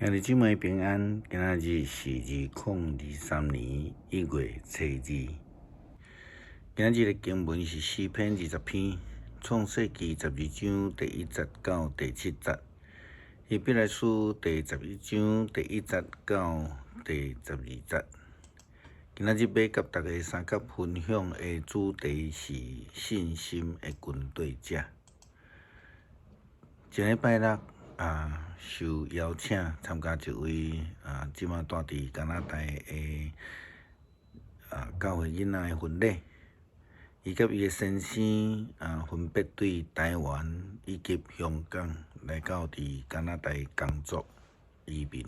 兄弟姊妹平安，今仔日是2023年1月初二。今仔日的經文是詩篇20篇，創世記12章第1節到第7節，希伯來書第11章第1節到第12節。今仔日欲佮大家相佮分享的主題是信心的跟綴者。前禮拜六啊，受邀請參加一位啊，這馬蹛佇加拿大的啊教會囡仔的婚禮。伊佮伊的先生啊，分別對台灣以及香港來到佇加拿大工作移民。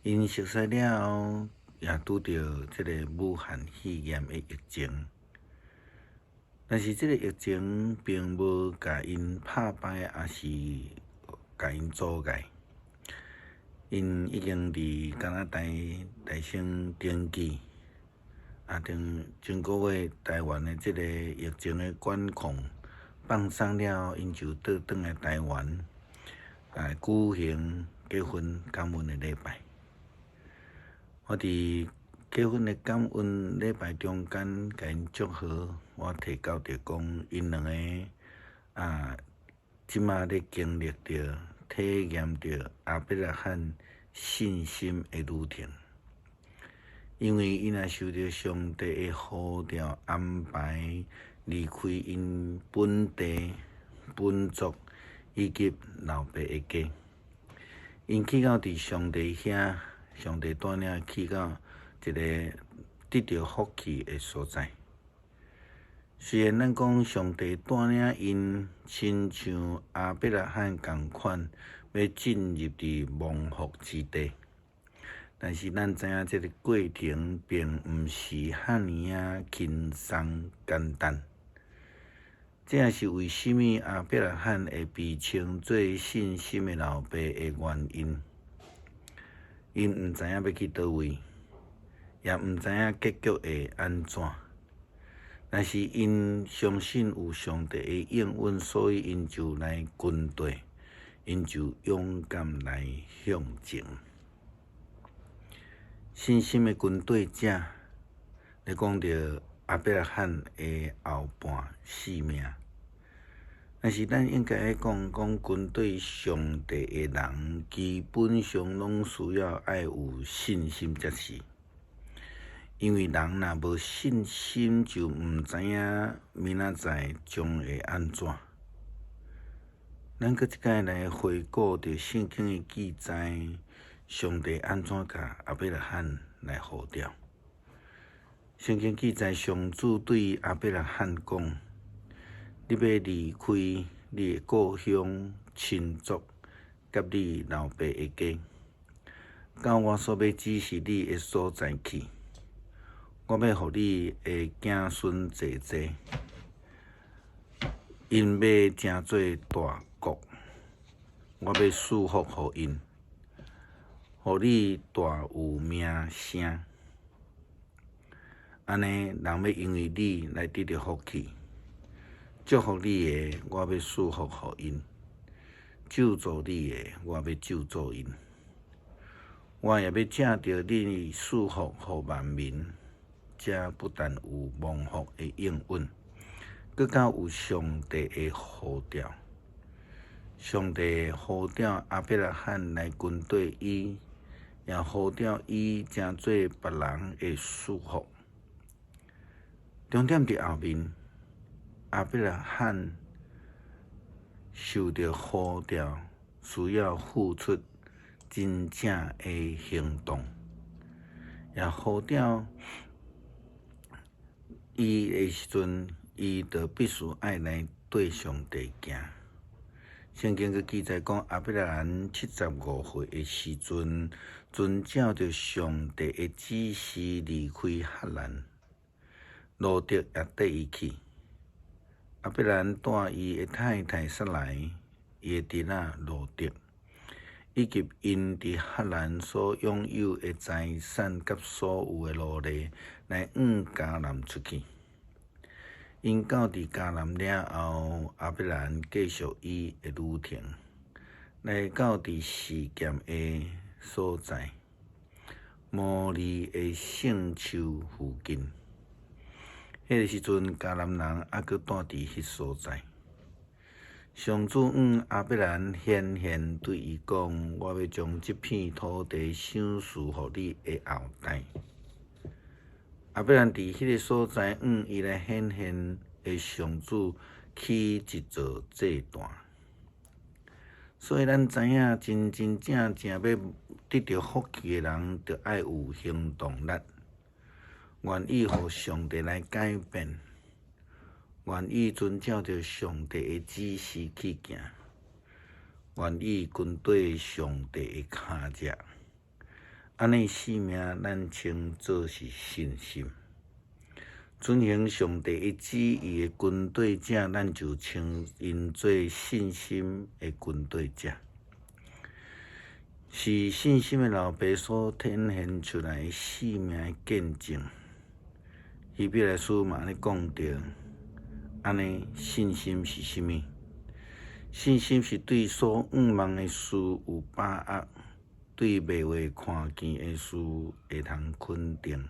𪜶熟似了後，也拄著這个武漢肺炎的疫情。但是這个疫情並無共𪜶拍敗，抑是共𪜶阻礙。𪜶已經佇加拿大來先登記，啊，等前個月台灣的這个疫情的管控放鬆了後，𪜶就倒轉來台灣來舉行結婚感恩的禮拜。我佇結婚的感恩禮拜中間，共𪜶祝賀，我提到著講，𪜶兩个啊，這馬咧經歷著、體驗著亞伯拉罕信心的旅程，因為𪜶若受著上帝的呼召安排，離開𪜶本地、本族以及老爸的家，𪜶去到佇上帝遐，上帝帶領去到一个得著福氣的所在。雖然咱講上帝帶領𪜶親像亞伯拉罕仝款，欲進入佇蒙福之地，但是咱知影這个過程並毋是遐爾仔輕鬆簡單。這也是為啥物亞伯拉罕會被稱做信心的老爸的原因。𪜶毋知影欲去佗位，也毋知影結局會按怎，但是𪜶相信有上帝的應允，所以𪜶就來跟綴，𪜶就勇敢來向前。信心的跟綴者，咧講著亞伯拉罕的後半性命。但是咱應該講，講跟綴上帝的人，基本上攏需要愛有信心才是。因為人若無信心，就毋知影明仔載將會按怎。咱閣一擺來回顧著聖經的記載，上帝按怎共亞伯拉罕來呼召。聖經記載，上主對亞伯拉罕講：你欲離開你的故鄉、親族，佮你老爸的家，到我所欲指示你的所在去。我欲予你的子孫濟濟，𪜶欲成做大國。我欲賜福予𪜶，予你大有名聲。按呢，人欲因為你來得著福氣。祝福你的，我欲賜福予𪜶；咒詛你的，我欲咒詛𪜶。我也欲藉著你賜福予萬民。這不但有蒙福的應允，閣較有上帝的呼召。上帝呼召亞伯拉罕來跟綴伊，也呼召伊成做別人的祝福。重點佇後面，亞伯拉罕受著呼召，需要付出真正的行動，也呼召伊的時陣，伊就必須愛來綴上帝行。聖經閣記載講，亞伯拉罕75歲的時陣，遵照著上帝的指示離開哈蘭，羅得也綴伊去。亞伯拉罕帶伊的太太撒萊，伊的侄仔羅得，以及𪜶佇哈蘭所擁有的財產佮所有的奴隸，來往迦南出去。𪜶到佇迦南了後，亞伯蘭繼續伊的旅程，來到佇示劍的所在，摩利的聖樹附近。彼個時陣，迦南人猶閣住佇彼所在。上主向亞伯蘭顯現，對伊講：我欲將這片土地賞賜予你的後代。亞伯蘭佇彼个所在，向伊來顯現的上主起一座祭壇。所以咱知影，真真正正欲得著福氣的人，著愛有行動力，願意予上帝來改變，願意遵照著上帝的指示去行，願意跟綴上帝的跤跡。按呢生命，咱稱做是信心。遵行上帝的旨意的跟綴者，咱就稱𪜶做信心的跟綴者。是信心的老爸所展現出來的生命的見證。希伯來書嘛按呢講著，按呢信心是啥物？信心是對所向望的事有把握，對未會看見的事會通肯定。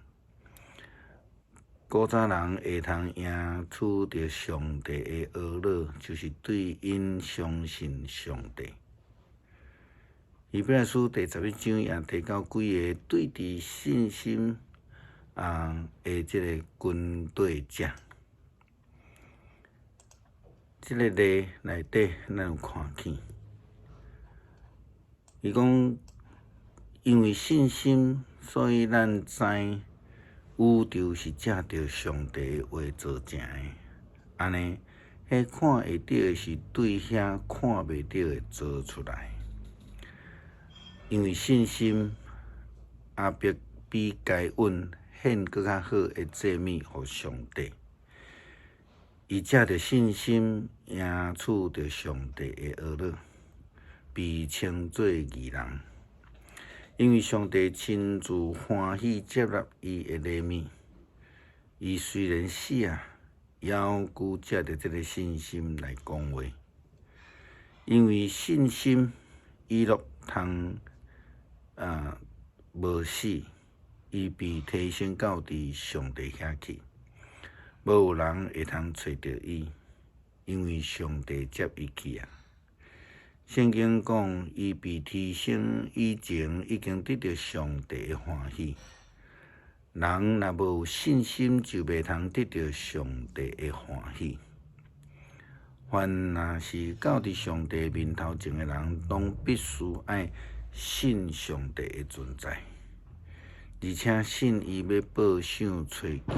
古早人會通贏取著上帝的呵咾，就是對𪜶相信上帝。希伯來書第11章也提到幾个對佇信心的這个跟綴者。這个例內底，咱有看見，伊講因為信心，所以咱知宇宙是藉著上帝的話造成的。按呢，彼看會著的是對遐看袂著的造出來。因為信心，亞伯比該隱獻閣較好的祭物予上帝。伊藉著信心贏取著上帝的呵咾，被稱做義人。因為上帝親自歡喜接納伊的禮物，伊雖然死啊，猶閣藉著這个信心來講話。因為信心，以諾通無死，伊被提升到佇上帝遐去，無有人會通揣著伊，因為上帝接伊去啊。聖經講，伊被提升以前，已經得著上帝的歡喜。人若無有信心，就袂通得著上帝的歡喜。凡若是到佇上帝面頭前的人，攏必須愛信上帝的存在，而且信伊欲報賞揣求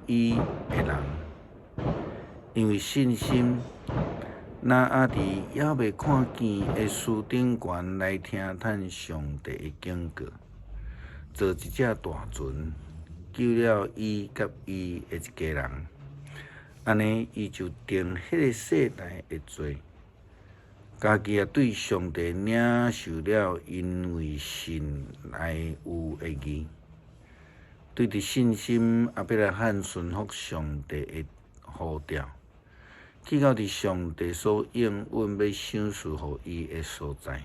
伊的人，因為信心。挪亞佇猶未看見的事頂懸來聽趁上帝的警告，造一隻大船，救了伊佮伊的一家人，按呢伊就定彼个世代的罪，家己也對上帝領受了因為信來有的義。對著信心，亞伯拉罕順服上帝的呼召。去到佇上帝所應允欲賞賜予伊的所在。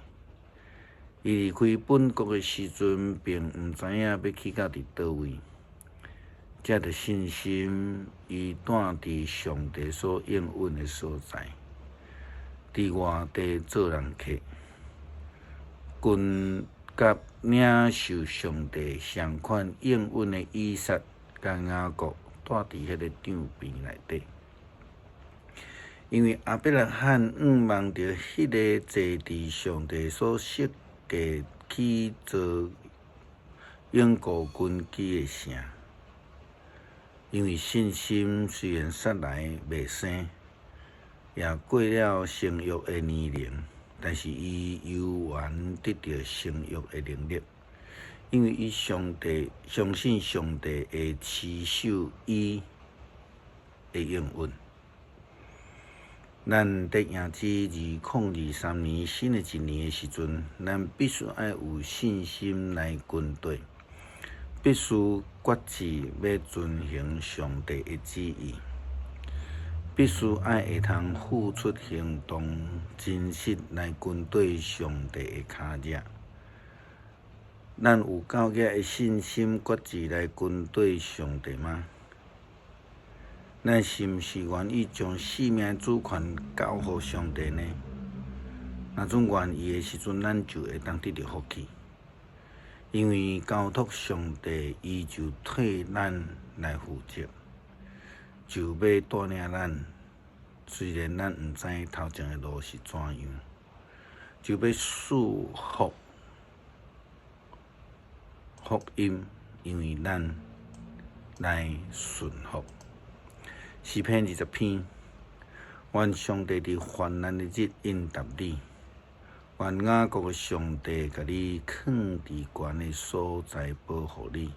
伊離開本國的時陣，並毋知影欲去到佇佗位。藉著信心，伊住佇上帝所應允的所在，佇外地做人客，跟佮領受上帝相款應允的以撒佮雅各住佇彼个帳棚內底。因為亞伯拉罕向望著彼个坐佇上帝所設計起做永固根基的城。因為信心，雖然撒萊未生，也過了生育的年齡，但是伊猶原得著生育的能力，因為伊上帝相信上帝會持守伊的應允。咱佇迎接2023年新的一年的時陣，咱必須愛有信心來跟綴，必須決志欲遵行上帝的旨意。必須愛會通付出行動，真實來跟綴上帝的跤跡。咱有夠額的信心決志來跟綴上帝嗎？咱是毋是願意將性命的主權交予上帝呢？若準願意的時陣，咱就會當得著福氣，因為交託上帝，伊就替咱來負責，就欲帶領咱。雖然咱毋知頭前的路是怎樣，就欲賜福福音，因為咱來順服。詩篇20篇，願上帝佇患難的日應答你，願雅各的上帝共你囥佇懸的所在保護你，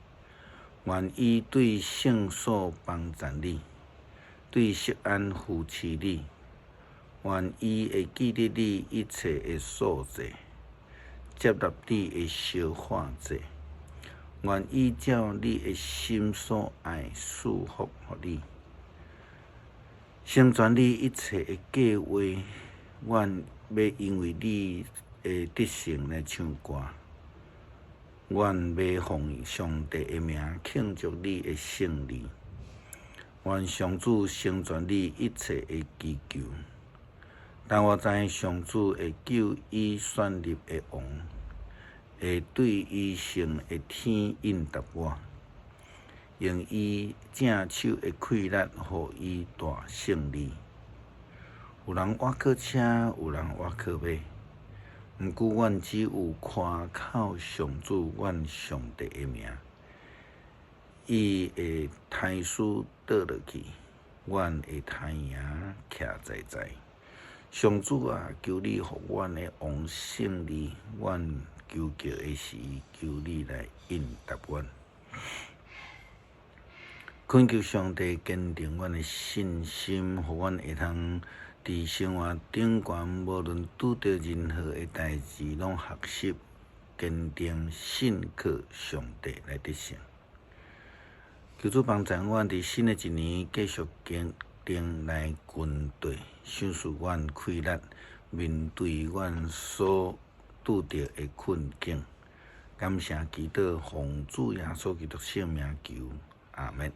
願伊對聖所幫贊你，對錫安扶持你，願伊會記得你一切的素祭，接納你的燒化祭，願伊照你的心所愛賜福予你，成全你一切的計劃。阮欲因為你的得勝來唱歌，阮欲奉上帝的名慶祝你的勝利。願上主成全你一切的祈求。但我知上主會救伊選立的王，會對伊聖的天應答我，用伊正手的氣力，予伊大勝利。有人倚靠車，有人倚靠馬，毋過阮只有倚靠上主，阮上帝的名。伊會刣死倒落去，阮會刣贏徛在在。上主啊，求你予阮的王勝利，阮求告的時，求你來應答阮。懇求上帝堅定阮的信心，予阮會通佇生活頂懸，無論拄著任何的代誌，攏學習堅定信靠上帝來得勝。求主幫助阮佇新的一年繼續堅定來跟綴，賞賜阮氣力面對阮所拄著的困境。感謝祈禱，奉主耶穌基督聖名求，阿們。